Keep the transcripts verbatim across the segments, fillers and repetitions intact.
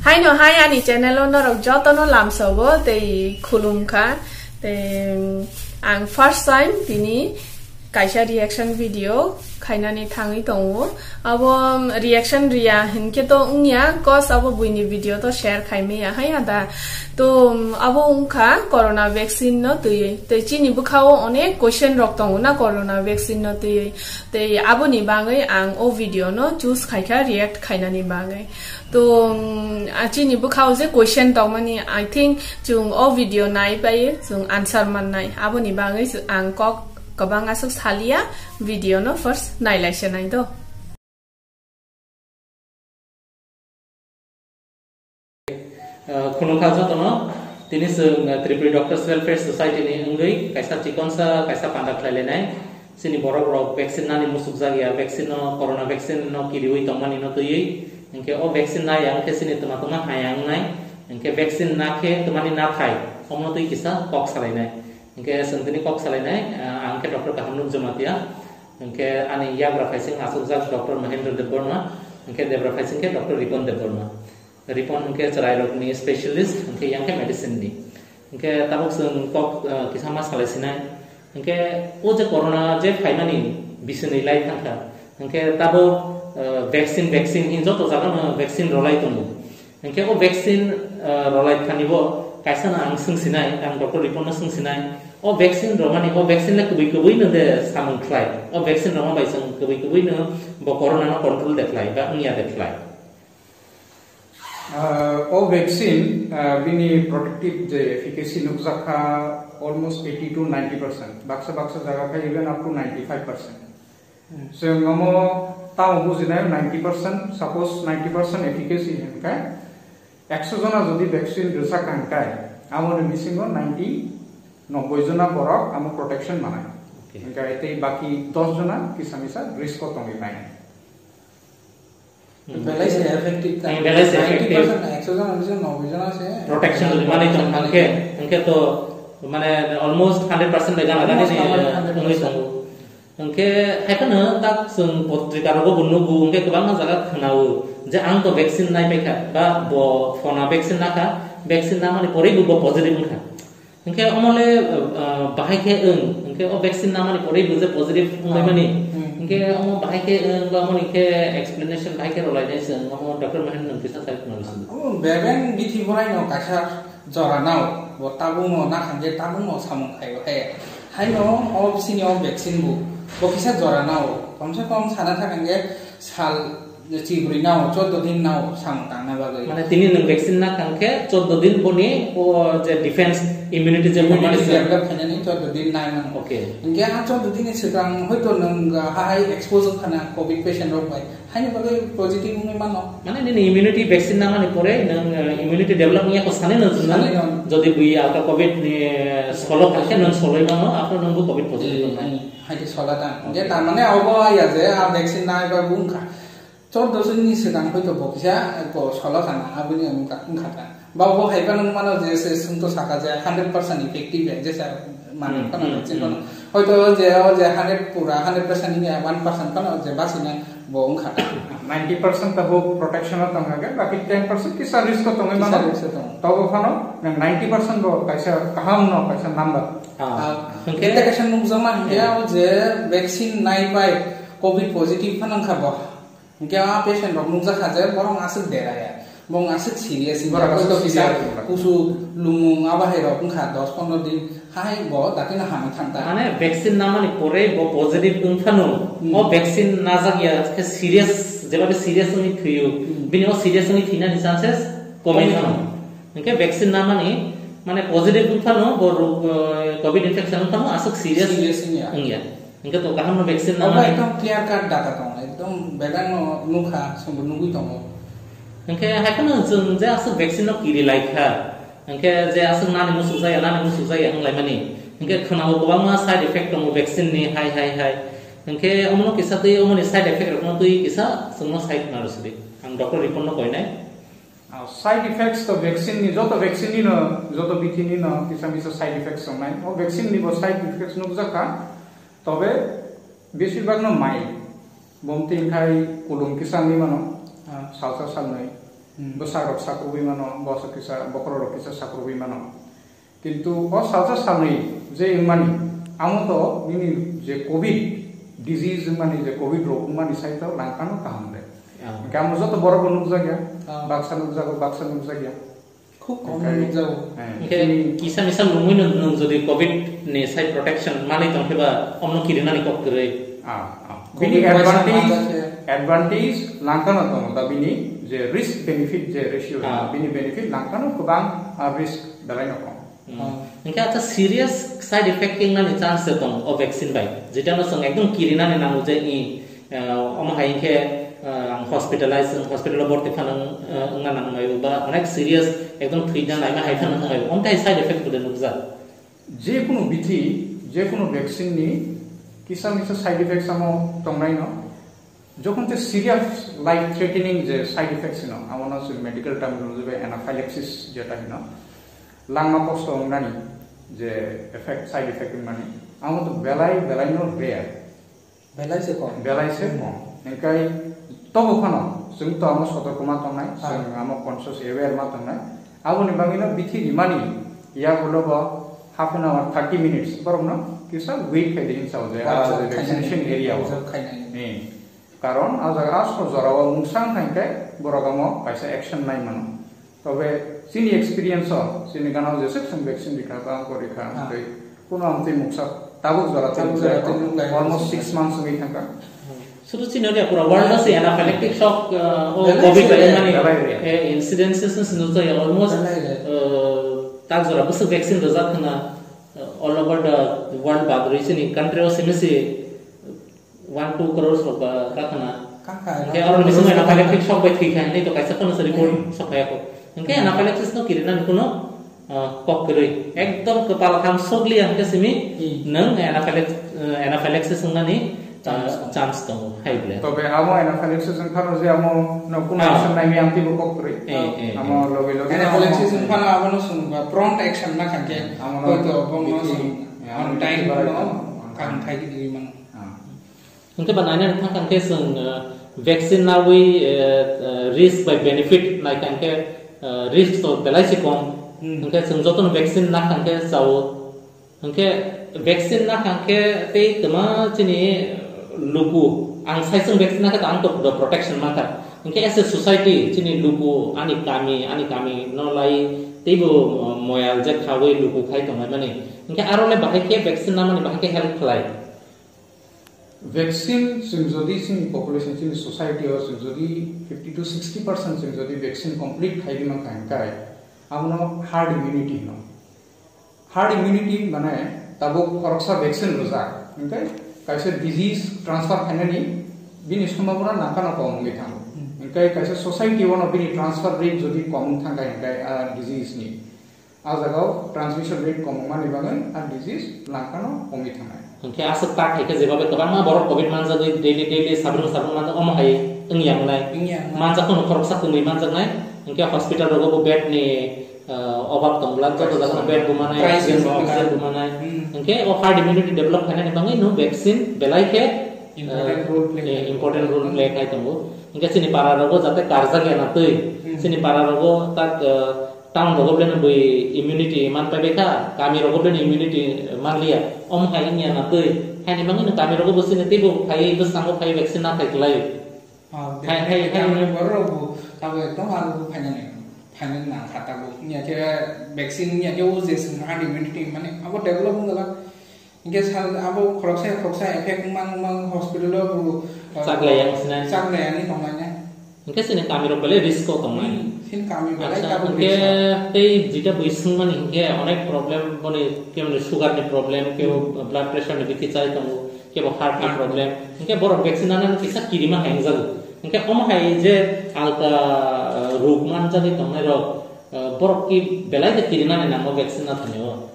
Haino hai ani channel o norok jotono lamsogo tei khulumkha. Tei ang first time tini kaisa reaction video khainani thangwi tongo. Abo reaction riya hinkhe to wngya, cause abo buini video to share khaimaya hai ada. To abo wngkha corona vaccine no twiwi. Tei chini bwkhao onek question rok tongo na corona vaccine no twiwi. Tei aboni bagwi ang o video no choose khaikha react khainani bagwi. To, um, a chini bwkhao je question tongmani, I think chwng o video nai bai chwng answer mannai. Aboni bagwi ang kok kwbang aswk salia, video no first nailai se nai do. Uh, khulumkha jotono, tini chwng, uh, Tripuri Doctors Welfare Society ni wngwi kaisa chikonsa, kaisa panda khlailainai. Chini borok rok vaccine nani musuk jak ya, vaccine no, corona vaccine no kiriwi tongmani no twiwi. Hinkhe o vaccine na ya hinkhe chini twma twma haya wngnai. Hinkhe vaccine na khe twmani na thai, omono twi kisa kok salainai. Hinkhe chwng tini kok salainai, ah, ang khe doctor kaham nuk joma tiya. Hinkhe ani yagra phaising achukjak doctor Mahendra Debbarma, hinkhe debra phaising khe doctor Ripon Debbarma. Ripon hinkhe chwrairokni specialist, hinkhe yang khe medicine ni. Hinkhe tabuk chwng kok, eh, kisa ma salai sinai. Hinkhe o je corona je phaimani bisini lai thangkha. Hinkhe tabuk, eh, vaccine, vaccine hin joto jaga no vaccine rolai tongo. Hinkhe o vaccine, eh, rolai thani bo kaisa no ang swng sinai, ang doctor Ripon no swng sinai. O vaccine romani, o vaccine le kubui kubui no de samung khlai. O vaccine roma bai chwng kubui kubui no bo corona no control de khlai, ba wngya de khlai. Ah, o vaccine, ah, bini protective je efficacy nukjakha almost eighty to ninety percent. Baksa baksa jaga khe even up to ninety-five percent. Hmm. Chwng omo tamo bujinai ninety percent, suppose ninety percent efficacy hinkhe ekso jona jodi vaccine rwchak hinkhe amoni bisingo ninety, nobboi jona borok amo protection manai. Okay. Hinkhe tei baki dos jona kisa misa risk o tongwi maya. Hmm. Belai se effective ta. Hmm, belai se effective. Ninety percent, ekso jona bisingo nobboi jona se protection jodi manwi tong khe, hinkhe to mane almost hundred percent bai gana gani wngwi tongo. Hinkhe hai phano tak chwng potrika rogo bo nugo, hinkhe kwbangma jaga khwnao je ang to vaccine nai paikha, ba bo phona vaccine nakha, vaccine namani porwi bo positive wngkha. Hinkhe omo le, uh, bahai khe wng, hinkhe o vaccine namani porwi bo je positive wnglaimani. Hmm. Hinkhe omo bahai khe wng, ba omo ni khe explanation bahai khe rwlainai chwng, omo doctor Mahendra nwng kisa sai khwna rwsidi. Omo bebeng bithi borai no kaisa jora nao, bo tabuk no nakha je tabuk no samung khai bo hai. Haino o bisini o vaccine bo, bo kisa jora nao, komse kom sana thang je sal je chibrwi nao, choddo din nao samung tangna bagwi. Mane tini nwng vaccine na thang khe choddo din boni o je defense immunity je immunity formation. Develop khainani choddo din nai mano. Okay. Hinkhe ha choddo din ni swkang hoito nwng, ah, ha hai expose wngkha na covid patient rok bai. Haini bagwi positive wngwi mano. Mane nini immunity vaccine namani pore nwng, ah, immunity develop wngya kho sanino nwng. Sanino. Jodi bui alka covid ni, ah, solo thang khe nwng soloi mano, aphuru nwng bo covid positive wngnai. Hmm, hmm. Hai khe sola tang. Hinkhe tar mane obo ya je a vaccine nai ba wngkha. Chordo sini swkang hoito bo kisa ko solo thangna aboni wngkha, wngkha ta. Ba bo hai phano mano je se swngto saka je hundred percent effective ya, jesa manwi phano vaccine phano. Hoito je o je hundred pura hundred percent ni one percent phano je basina bo wngkha ta. Ninety percent ta bo protection o tongkha khe, baki ten percent kisa risk o tongwi mano. Kisa risk o tongo. Tobo phano ninety percent bo kaisa kaham no kaisa number. Ah. Hinkhe kaisa nukjakma hinkhe o je vaccine nai bai covid positive phano wngkha bo. Hinkhe a patient rok nukjakha je borok aswk deraya, borok aswk serious hinkhe borok aswk hoito kisa serious wngkha. Kusu lumung abo hai rok wngkha dos pondro din hai bo dakti no hamwi thang ta. Mane vaccine namani pore bo positive wngphano, hmm, o vaccine najak ya khe serious, jeba khe serious wngwi thwio, hmm, bini o serious wngwi thwinani chances komwi phano. Hinkhe vaccine namani, mane positive wngphano bo rog, eh, covid infection wngphano aswk serious wngya. Serious wngya. Hinkhe to kaham no vaccine namani. Obo ekdom clear cut data tongo, ekdom bedang no nukha, chwngbo nugwi tongo. Hinkhe hai phano chwng je aswk vaccine no kiri lai kha, hinkhe je aswk nani musuk jaya, nani musuk jaya wng lai mani. Hinkhe khwnao kwbangma side effect tongo vaccine ni, hai, hai, hai. Hinkhe omono kisa twi omoni side effect rokno twi kisa chwngno sai khna rw sidi. Ang doctor report no koinai. Ah, side effects to vaccine ni, joto vaccine ni no, joto bithi ni no kisa misa side effects tongnai. O vaccine ni bo side effects nukjak kha, tobe besir bag no mild. Bomti khai kulum kisa ni mano, ah, salsa salnoi. Hmm. Bwsarok sakrubwi mano, bwswk kisa, bokhorok kisa sakrubwi mano. Kintu o salsa salnwi je wngmani, amo to nini je covid disease wngmani, je covid rok wngmani sai to langkano kaham de. Ah. Hwnkhe amo joto borok bo nukjakya, Ah. baksa nukjago, baksa nukjakya. Khub kom Hwnkhe, nukjago. eh, Hwnkhe chini kisa misa lungwi no nwng jodi covid ni side protection manwi tongkhe ba omno kirinani kok kwrwi. Ah, ah. Covid Bini waisa advantage, manjakhe. advantage langkano tongo da bini je risk benefit je ratio, Ah. bini benefit langkano kwbang, ah, risk belai no kom. Hmm. Ah. Hwnkhe acha serious side effect khe wngnani chance se tong o vaccine bai. Jeta no chwng ekdom kirinani nango je i, ah, omo hai hwnkhe, ah, ang hospitalize, hospital o borti phano, ah, wngna nang mai ba onek serious ekdom thwina naima hai phano wng mai. Omtai side effect bo de nukjak. Jekunu bithi, jekunu vaccine ni kisa misa side effects amo tongnai no. Jokhon te serious life threatening je side effects hino, amo no chwng medical terminology bai anaphylaxis jeta hino. Langma kosto wngnani je effect, side effect wngmani, amo to belai, belai no rare. Belai se kom. Belai se kom. Hwnkhe tobo phano chwng to amo sotorko ma tongnai, Ah. chwng amo conscious aware ma tongnai. Aboni bagwi no bithi rimani yagulo bo half an hour, thirty minutes borok no kisa wait khai di hinsa je, ah, Observe je vaccination khainani. area o. Observe khainani. Ni. Karon a jaga aswk jora o mungsa wngkha hwnkhe borok amo kaisa action nai mano. Tobe chini experience o, chini gana o jeswk chwng vaccine rikha, ba ang rikha, Ah. tei kuno amtwi mungsa tabuk jora Tabuk tei jora wngkha, tei nukhlai almost wngkha. six months wngwi thangkha. Sudu chini area pura world o se anaphylactic shock, uh, o Belai covid se bai mani, belai re. eh, incidences no sinu jaya almost, Belai re. uh, tak jora bwswk vaccine rwjak khna, uh, all over the world bagwi chini country o simi se one two crores rok ba kakhna. Kakha, Hwnkhe kakha, aroni bisingo kakha. Anaphylactic shock bai thwi kha hinwi to kaisa phano se report Hmm. sok phai kho. Hwnkhe Hmm. anaphylaxis no kirinani kuno, ah, kok kwrwi. Ekdom kwpal ham sokliya hwnkhe simi Hmm. nwng anaphylax-, eh, anaphylaxis wngnani, ah, Chance. chance tongo, hai bole. Tobe amo anaphylaxis wngkha no je amo no kuno Ah. action nai miyang tibo kok kwrwi. Eh, eh, Amo eh. loge loge Anaphylaxis amo wngkha no abo no swngo ba prompt action na kha khe Amo no hoito bong no bithi, swngo. eh, amo On time bithi no barai tong. kaham khai di mano. Ah. Hwnkhe ba naina thang khe chwng, uh, vaccine nawi, uh, uh, risk bai benefit nai kha hwnkhe, uh, risk to belai se kom. Hmm. Hwnkhe chwng jotono vaccine na kha hwnkhe chao. Hwnkhe vaccine na kha hwnkhe tei kwma chini luku ang sai chwng vaccine na kha ang to protection ma kha. Hwnkhe as a society chini luku ani kami, ani kami no lai teibo, uh, moyal je khawi luku khai tongnai mani. Hwnkhe aro le bahai khe vaccine namani bahai khe help khlai. Vaccine chwng jodi chini population, chini society o chwng jodi fifty to sixty percent chwng jodi vaccine complete khai di mankha hwnkhe, abono herd immunity hino. Herd immunity mane tabuk khoroksa vaccine rwjak, hwnkhe kaisa disease transfer khainani bini sombhabona nangkhano kom wngwi thango. Hmm. Hwnkhe kaisa society o no bini transfer rate jodi kom wng thangkha hwnkhe, ah, disease ni, ah jagao transmission rate kom wngmani bagwi ah disease langkano komwi thangnai. Hwnkhe aswk tak hai khe jeba bai kwbangma borok covid manjagwi daily daily sabrung sabrung manjak, omo hai wngya wngnai. Wngya wngnai. Manjak phano khoroksa kwmwi manjaknai. Hwnkhe hospital rogo bo bed ni, ah, obab tong bwla, joto jaga no bed bo manai, Crisis oxygen bo, wngkha. Oxygen bo manai. Hmm. Hwnkhe o herd immunity develop khainani bagwi no vaccine belai khe, Important ah, role play eh, khai. Important role play khai tongo. Hwnkhe chini para rogo jate karjak ya na twi, Hmm. chini para rogo tak, ah, Town rogo belai no bui immunity man pai bai kha, kami rogo belai no immunity man liya. Om hai wngya na twi. Haini bagwi no kami rogo bo chini teibo phai bwskango phai vaccine na phai kwlai. Ah, hai, hai, hai. Kami borok rok bo tabo ekdom aro bo phainani, phainani nang kha tabo. Wngya khe vaccine wngya khe o je swng herd immunity mane abo develop wngla. Hingke sal abo khoroksa khoroksa effect wngma wngma hospital o bo, uh, Chaklai yang sinai. Chaklai yang ni tongnai nai. Hingke sini kami rok belai risk o tongnai. Hmm, sini kami belai Acha, tabuk hingke risk o. Tei jita bui swngmani hingke onek problem boni kebo ni sugar ni problem, kebo Hmm. blood pressure ni bithi chai tongo, kebo heart ni Heart. Problem. Hingke borok vaccine nana kisa kirima hai wngjago. Hingke omo hai je alka, uh, rok manjagwi tongnai rok, uh, borok ki belai de kirinani nango vaccine na thani o.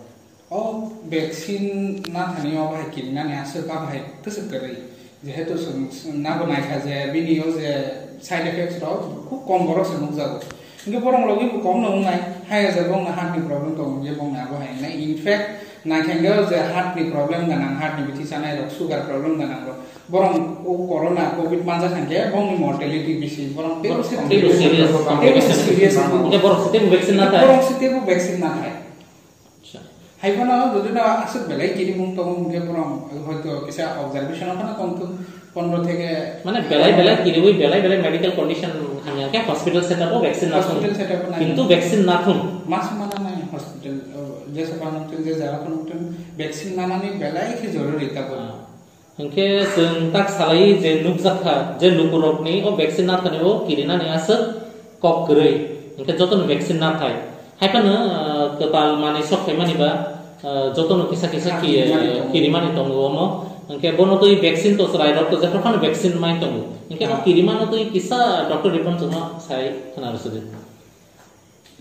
O vaccine na thani o bahai kirinani aswk a bahai kwchwk kwrwi. Jehetu chwng, chwng nabo naikha je bini o je side effects rok khub kom borok se nukjago. Hingke borok logi bo kom no wngnai, hai je bongno heart ni problem tong je bongno abo hai wngnai. In fact, Nangkhe je heart ni problem ganang, heart ni bithi chanai rok, sugar problem ganang rok, borok o corona, covid manja thangkhe borokni mortality bisi, borok teibo se Teibo serious, teibo se serious. Hingke borok se teibo vaccine na thai. Borok se teibo vaccine na thai. Acha. Hai phano jodi no aswk belai kirimung tongo, hingke borok hoito kisa observation o phano tongthung. Pondro theke Mane belai belai kiriwi belai belai medical condition hamya khe hospital setup o vaccine na thung. Hospital setup o nai. Kintu vaccine na thung. Mas mana nai hospital, o, jesa phano thung, je jaga phano thung, vaccine nanani belai khe jorori tabuk. Ah. Hingke chwng tak salai je nukjakha je lukurokni o vaccine na thani o kirinani aswk kok kwrwi, hingke jotono vaccine na thai. Hai phano, ah, kwtal manwi sok phaimani ba, ah, jotono kisa kisa ki-, kirimani tongo. Kirimani tongo omo. Hingke bono twi vaccine to chwrai rok to jepha phano vaccine mai tongo. Hingke o kirimano twi kisa doctor report chwngno sai khna rwsidi.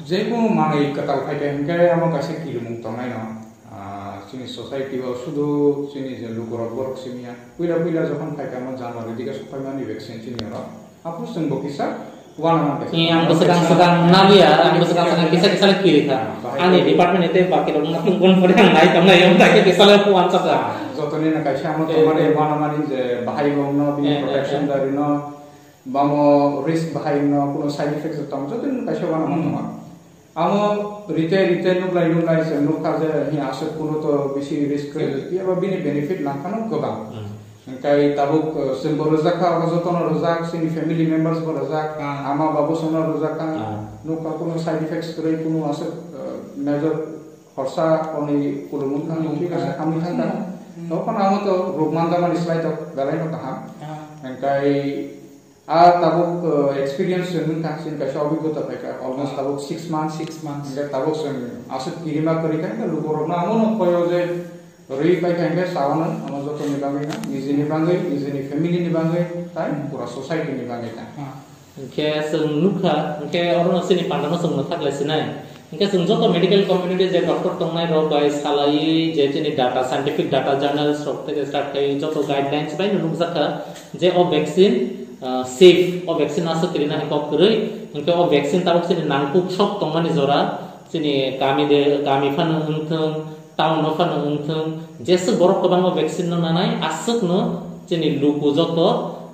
Jekunu manwi kwtal phai khe hingke amo kaisa kirimung tongnai no. Ah, chini society o sudu chini je lukurok borok simiya. Puila puila jokhon phai khe amo January dike sok phaimani vaccine chini oro. Aphuru chwng bo kisa uanama kisa. Ni ang bwswkang swkang naliya, ang bwswkang swkang kisa kisa le kiri kha. Ah, bahai Ani kiri. Department ite baki rok no tungkol pore ang nai tong nai, ang kisa le uansukha. Ah, jotoni na kaisa amo Eh, tongmani eh. Uanamani je bahai rok no bini Eh, eh, protection eh. Dari no bamo risk bahai no kuno side effects tong jotoni kaisa uanama Hmm. Tongma. Amo rite rite nuklai nuklai se nukha je hi aswk kuno to bisi risk kwrwi. Hmm. Phiya ba bini benefit langkhano kwbang. Hmm. Hingkai tabuk, eh, chwng bo rwjak kha, abo jotono rwjak, chini family members bo rwjak, Ah. ama babu sono rwjak kha, Ah. Nukha kuno side effects kwrwi, kuno aswk, eh, major khorsa oni kulumung thang, Hmm. Thik ase, hamwi thang kha. Hmm. Tokon amo to rok manjamani slai to belai no kaham. Ah. Hingkai A tabuk, uh, experience se nung kha, chini kaisa obigota phaikha, almost tabuk six months. Six months. Hingke tabuk chwng aswk kirima kwrwi kha, hingke lukurokno amono khoyo je rwi paikha, hingke saono, amo jotoni bagwi na, nijini bagwi, nijini family ni bagwi, tai Hmm. pura society ni bagwi ta. Ah. Hingke chwng nukha, hingke orono chini pandano chwng mwthak lai sinai. Hingke chwng joto medical community je doctor tongnai rok bai salaiwi je chini data, scientific data journals rok theke start khai joto guidelines bai no nukjak kha je o vaccine, ah, safe, o vaccine aswk kirinani kok kwrwi, hingke o vaccine tabuk chini nangkuk sok tongmani jora chini kami de, kami phano wngthung, town no phano wngthung, jeswk borok kwbangma vaccine no nanai, aswkno chini luku joto,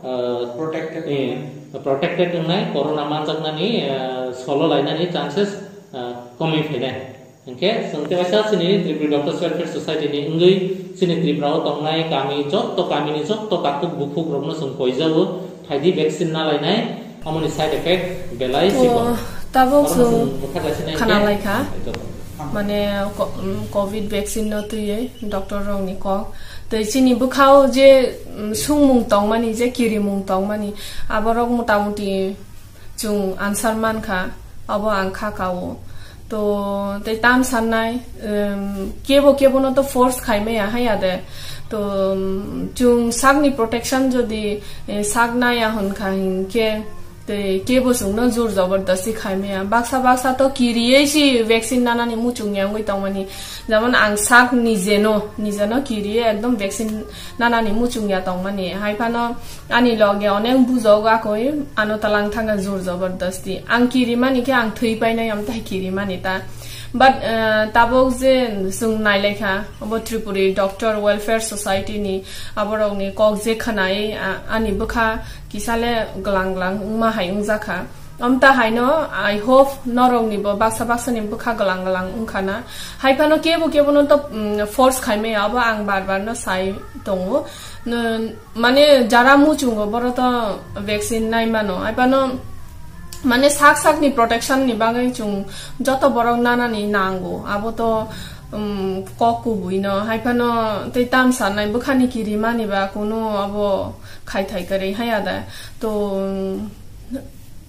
ah, Protected eh, wngnai. Protected wngnai, corona manjaknani, ah, solo lainani chances, ah, komwi phainai. Hingke chwng tewaisa chini Tripuri Doctors Welfare Society ni wngwi chini Tripura o tongnai kami jotto kamini jotto katuk bukhuk rokno chwng koijago. Phaidi vaccine nalainai, amoni side effect belai sikon. To, tabuk Oro chwng chwng bwkha kaisa nai khana khe, laikha. Ito. Mane, ko-, mm, covid vaccine no twiwi doctor rokni kok. Tei chini bwkhao je, mm, sungmung tongmani, je kirimung tongmani, aborok motamuti chwng answer mankha, abo ang kha kao. To, tei tam sannai, em, kebo kebo no to force khai maya haya de. To, em, chwng sakni protection jodi, eh, sak naya hwn kha hinkhe, tei kebo chwngno jor jabardasti khai maya. Baksa baksa to kiriye si vaccine nanani muchung ya wngwi tongmani. Jemon ang sak nijeno, nijeno kiriye ekdom vaccine nanani muchung ya tongmani. Hai phano ani loge onek bujok akoi ano talang thangkha jor jabardasti. Ang kirimani khe ang thwi painai amtai kirimani ta. But, eh, tabuk je chwng nailaikha, obo Tripuri Doctor Welfare Society ni aborokni kok je khwnai, a-, ani bwkha kisale glang glang wngma hai wngjakha. Amta haino, I hope norokni bo baksa baksa ni bwkha glang glang wngkhana. Hai phano kebo kebo no to, mm, force khai maya, abo ang bar bar no sai tongo. No, Mane jara muchungo boro to vaccine nai mano. Aibano mane sak sak ni protection ni bagwi chung joto borok nanani nango. Abo to, um, kok kubui no. Hai phano tei tam sanai bwkhani kirimani ba kunu abo khai thai kwrwi haya da. To, um,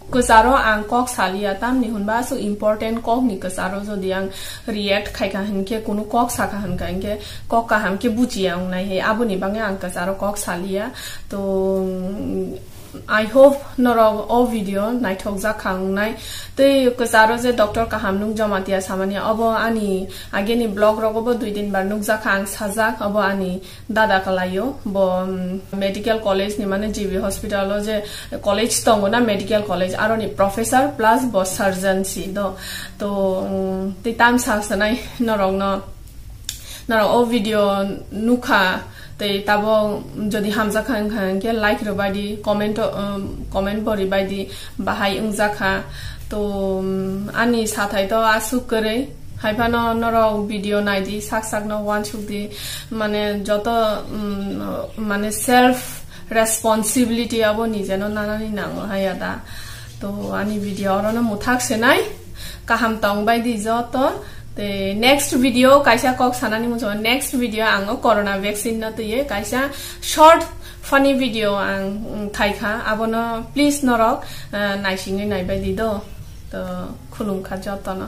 Kwcharo ang kok saliya, tamni hwnba aswk important kokni kwcharo jodi ang react khaikha hinkhe, kunu kok sakha hwnka hinkhe, kok kaham khe buchiya wngnai hai, aboni bagwi ang kwcharo kok saliya. To, mm, I hope norok o video naithokjak kha wngnai. Tei kwcharo je doctor kaham nung Jamatia samani, obo ani ageni vlog rogo bo dui din bar nukjak kha ang sajak, obo ani dada kalaio, bo, um, medical college ni, mane G B hospital o je college tongo na, medical college, aroni professor plus bo surgeon si do. To, um, tei tam sa sanai norok no. Norok o video nukha, tei tabo jodi hamjakha wngkha, hwnkhe like rwbaidi, comment o, um, comment bo rwbaidi, bahai wngjakha. To, um, ani sathai to aswk kwrwi, haiphano norok video naidi, sak sakno uansukdi, mane joto, um, mane self responsibility abo nijeno nanani nango haiya da. To ani video orono muthak senai, kaham tongbaidi joto. Te next video kaisa kok sanani muchungo, next video ang o corona vaccine no twiwi kaisa short funny video ang, mm, khaikha, abono please norok, ah, naisingwi naibaidi do. To khulumkha jotono.